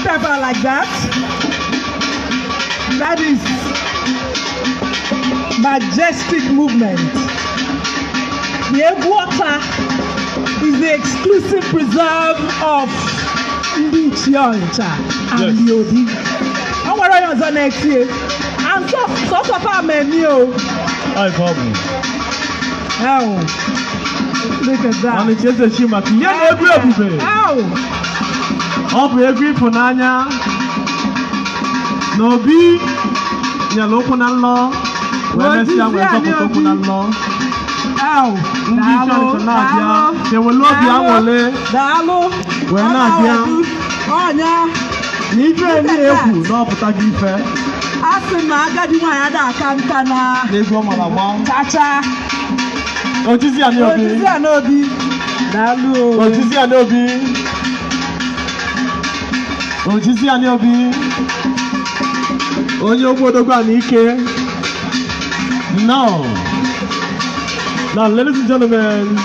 pepper like that. That is majestic movement. The Egwuota is the exclusive preserve of Ndi Ichioncha and the Odi. I want to use next year. And so far, menu. I problem. Oh, look at that. And it's just a shimaki. Yeah, every. Oh, every Ponanya. No be. Ya local law. When I we're talking local law. Oh, they will love you. Dalo. We're not here. Oh, yeah. Nidre ni no patagi fe. Asima agadi nwanyada akankana. N'ego malawa. Chacha. Ojizi anobi. Ojizi anobi. Dalo. Ojizi anobi. Ojizi anobi. Onye obodo gwa n'ike. No. Now, ladies and gentlemen,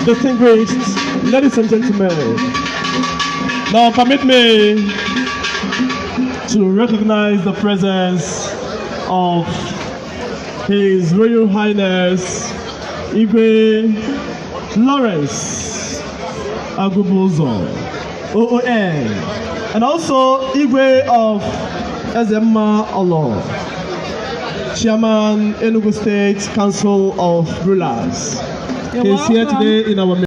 distinguished ladies and gentlemen, now permit me to recognize the presence of His Royal Highness Igwe Lawrence Agubuzo, OON, and also Igwe of Ezema Olo, Chairman Enugu State Council of Rulers. He's here today in our